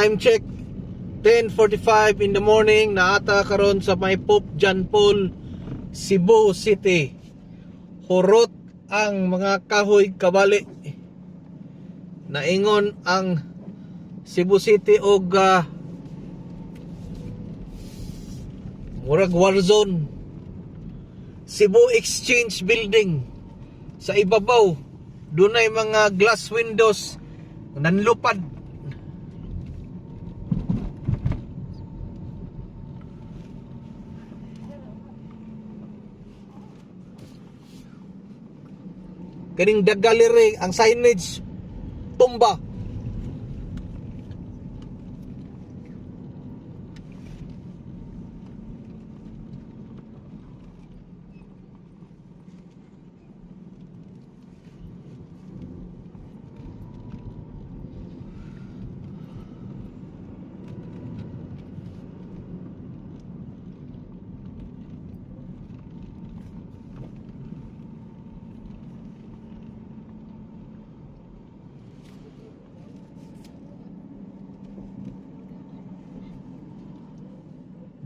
Time check, 10:45 in the morning. Naa ta karon sa may Pope John Paul, Cebu City. Hurot ang mga kahoy kabali. Naingon ang Cebu City og murag war zone. Cebu Exchange Building, sa ibabaw dunay mga glass windows nanlupad. Kaning The Gallery, ang signage tumba.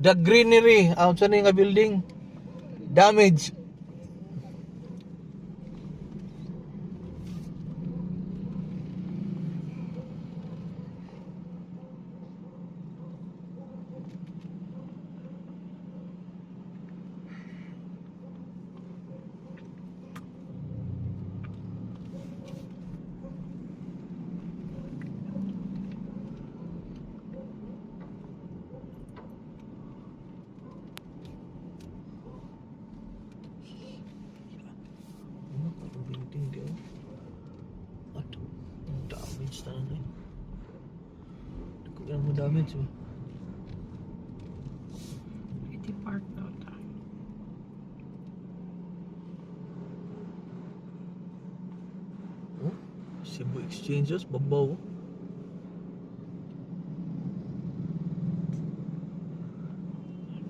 The Greenery, ang sa nga building, damage. Ano ang building di, oh? Ato, ang damage talaga eh. Ko mo damage ba? Iti Park daw ta. Oh, Cebu Exchanges, babaw, oh.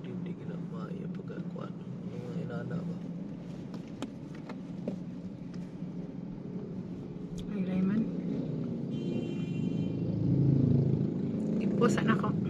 Hindi ka na maayo pagkakuan. Ano mga inana ba? Ay, Layman. Ipusan ako.